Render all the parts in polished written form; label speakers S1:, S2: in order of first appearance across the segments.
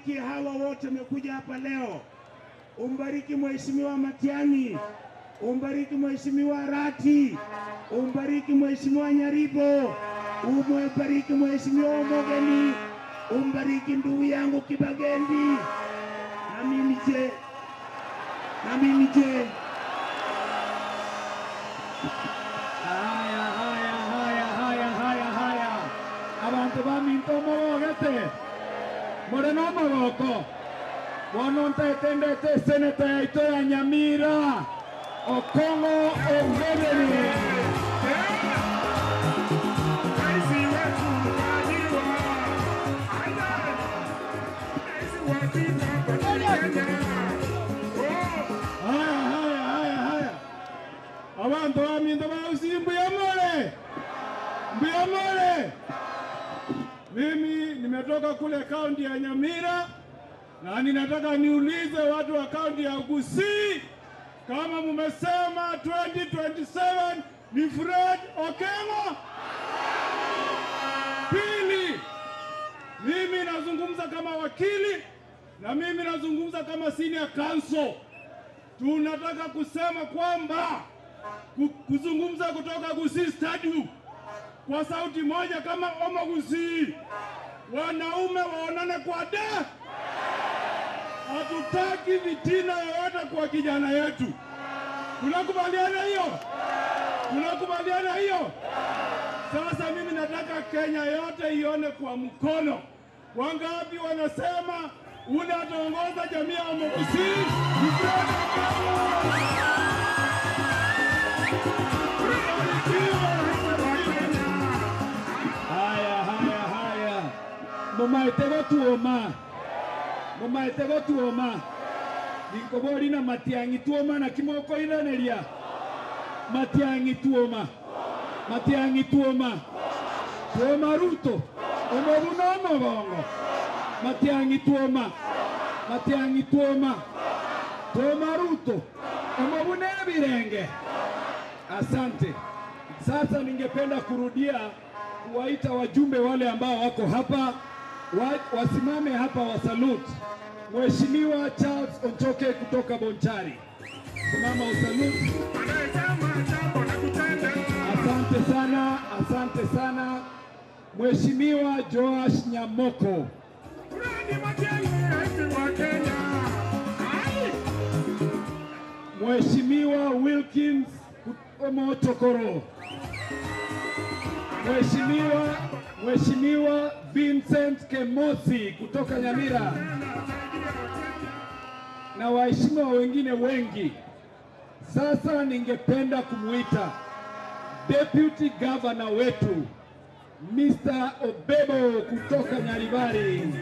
S1: Ubariki hawa wote wamekuja hapa leo. Umbariki Mheshimiwa Matiang'i, umbariki Mheshimiwa Rati, umbariki Mheshimiwa Nyaribo, umbariki Mheshimiwa Omogeni, umbariki ndugu yangu Kibagendi. Na mimi je? Na mimi je?
S2: Haya, haya, haya, haya, haya, haya. Abantu baminto mogogete. Moreno mogoko. Bono ntetendete seneta yaito ya Nyamira. Okong'o Omogeni.
S3: Haya, haya, haya, haya. Abantu baminto bausi mbuyamole. Mbuyamole. Mimi nimetoka kule kaunti ya Nyamira na ninataka niulize watu wa kaunti ya Gusii kama mumesema 2027 ni Fred Okengo. Pili, mimi nazungumza kama wakili na mimi nazungumza kama senior counsel. Tunataka kusema kwamba kuzungumza kutoka Gusii Stadium kwa sauti moja kama Omo Gusii, wanaume waonane kwa da. Hatutaki vitina yoyote kwa kijana yetu. Tunakubaliana hiyo? Tunakubaliana hiyo? Sasa mimi nataka Kenya yote ione kwa mkono. Wangapi wanasema ule ataongoza jamii ya Omo Gusii ni Fred Okengo?
S2: Haya, haya, haya. Mumaete gotuoma. Mumaete gotuoma. Ninkobori na Matiang'i tuoma na kimoko iraneria. Matiang'i tuoma. Matiang'i tuoma. Tuoma Ruto. Omobuno omogongo. Matiang'i tuoma. Matiang'i tuoma. Tuoma Ruto. Omobune birenge. Asante. Sasa ningependa kurudia kuwaita wajumbe wale ambao wako hapa wasimame hapa wasalute. Mheshimiwa Charles Onchoke kutoka Bonchari. Simama usalute. Asante sana, asante sana. Mheshimiwa Joash Nyamoko. Mheshimiwa Wilkins Omotokoro. Mheshimiwa Vincent Kemosi kutoka Nyamira na waheshimiwa wengine wengi. Sasa ningependa kumuita Deputy Governor wetu Mr. Obebo kutoka Nyaribari.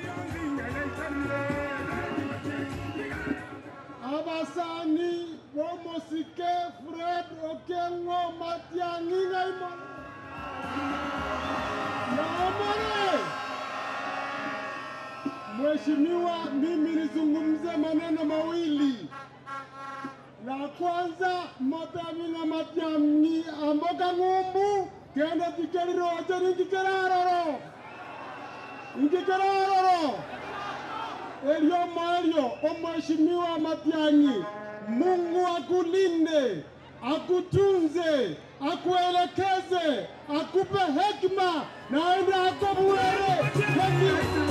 S3: Abasani Womosike Fred Okengo Matiang'i ngaimo. Naomore. Mheshimiwa, mimi nizungumze maneno mawili. La kwanza, motami na Matiang'i amboka ngumbu kenda tikeriro acha ningikeraroro. Ningikeraroro. Elio Mario, Mheshimiwa Matiang'i, Mungu akulinde, akutunze, akuelekeze, akupe hekima na aende akubuere.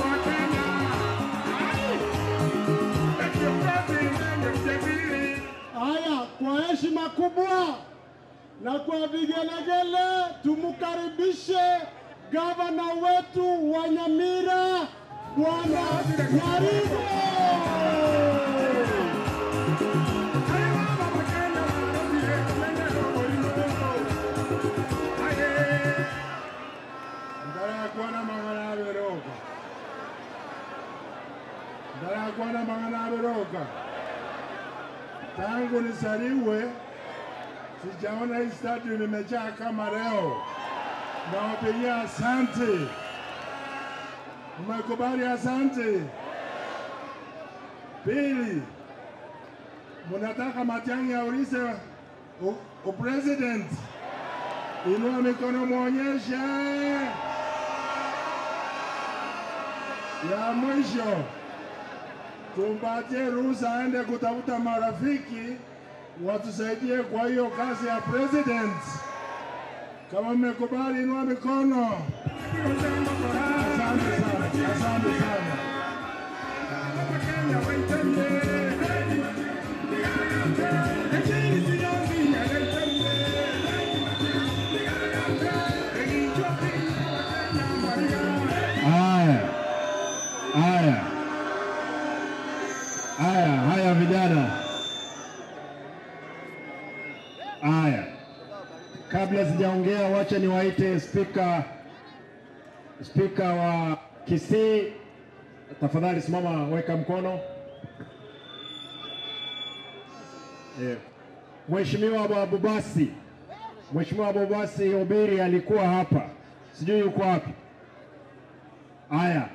S3: Haya, kwa heshima kubwa na kwa vigelegele tumukaribishe gavana wetu wa Nyamira, Bwana Nyaribo.
S4: Tangu nizaliwe sijaona hii stadium imejaa kama leo. Nawapigia asante. Mmekubali asante. Pili, mnataka Matiang'i aulize president. Inua mikono muonyeshe. Ya mwisho, Tumpatie ruhusa aende kutafuta marafiki watusaidie kwa hiyo kazi ya president. Kama mmekubali, inua mikono. Asante sana, asante sana.
S2: Haya, haya, haya, haya vijana, haya, kabla sijaongea, wacha niwaite spika wa Kisii. Tafadhali simama, weka mkono. Mheshimiwa Abubasi, Mheshimiwa Abubasi Obiri alikuwa hapa, sijui yuko wapi. Haya,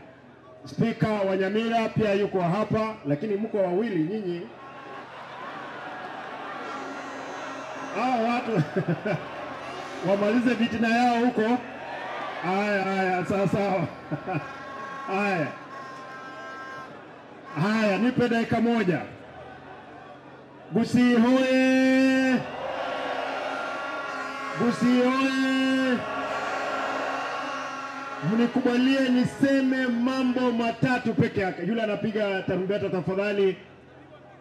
S2: spika wa Nyamira pia yuko hapa, lakini mko wawili nyinyi. Hao watu wamalize vitina yao huko. Haya, haya, sawa sawa. Haya, haya, nipe dakika moja. Gusii hoye! Gusii hoye! Mnikubalie niseme mambo matatu peke yake. Yule anapiga tarumbeta, tafadhali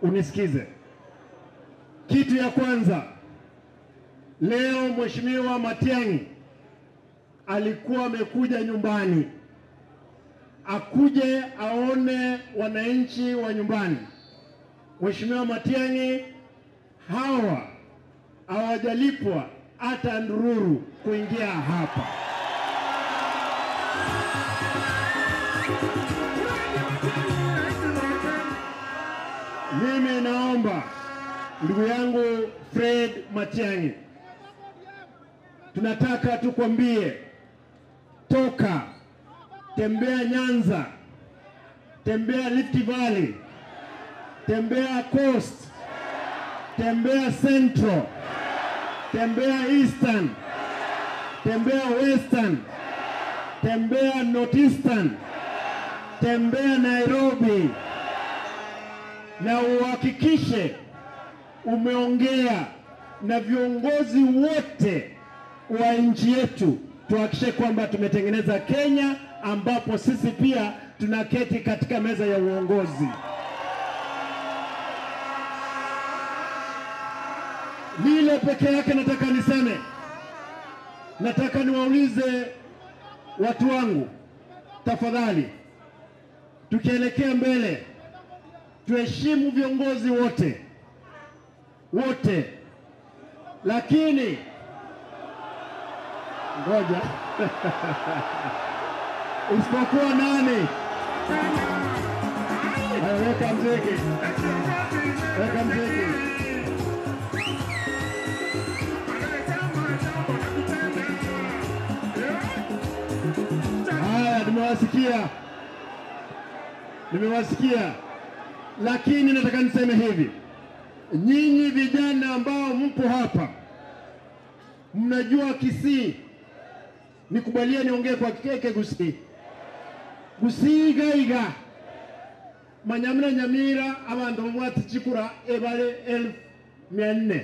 S2: unisikize. Kitu ya kwanza, leo Mheshimiwa Matiang'i alikuwa amekuja nyumbani, akuje aone wananchi wa nyumbani. Mheshimiwa Matiang'i, hawa hawajalipwa hata ndururu kuingia hapa. Mimi naomba ndugu yangu Fred Matiang'i, tunataka tukwambie, toka, tembea Nyanza, tembea Rift Valley, tembea Coast, tembea Central, tembea Eastern, tembea Western, tembea Northeastern, tembea Nairobi, na uhakikishe umeongea na viongozi wote wa nchi yetu. Tuhakikishe kwamba tumetengeneza Kenya ambapo sisi pia tunaketi katika meza ya uongozi. Lile peke yake nataka niseme, nataka niwaulize watu wangu, tafadhali, tukielekea mbele tuheshimu viongozi wote wote, lakini ngoja isipokuwa nani? Weka mziki, weka mziki. Haya, nimewasikia, nimewasikia, lakini nataka niseme hivi. Nyinyi vijana ambao mpo hapa, mnajua Kisii, nikubalie niongee kwa keke Gusii. Gusii gaiga manyamira Nyamira abantu bamwati chikura ebale 1400,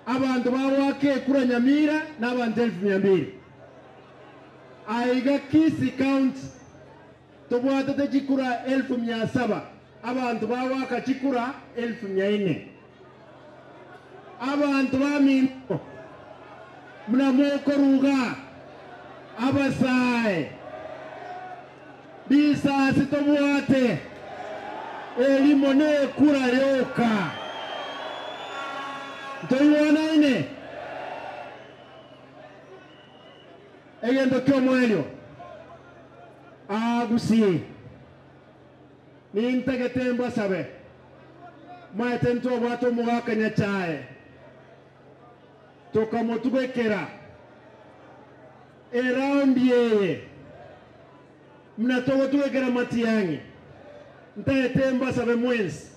S2: abantu bawake kura Nyamira n'abantu 1200. Aiga Kisii County tobwatete chikura 1700, abantu bawaka chikura 1400. Abantu bamino mnamokoruga abasae bisasi tobwate elimo ne kura yoka ntoiwana ine egendo kyomwelyo agusi nintegete mbasabe maete ntobwate omogaka Nyachae tokamotubekera eraundi yeye mnatogotubekera Matiang'i ntaete mbasabe mwensi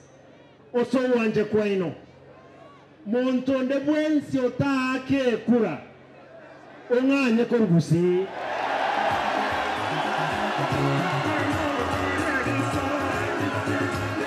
S2: oso wanje kwaino montonde bwensi otaake kura ong'anye korugusi.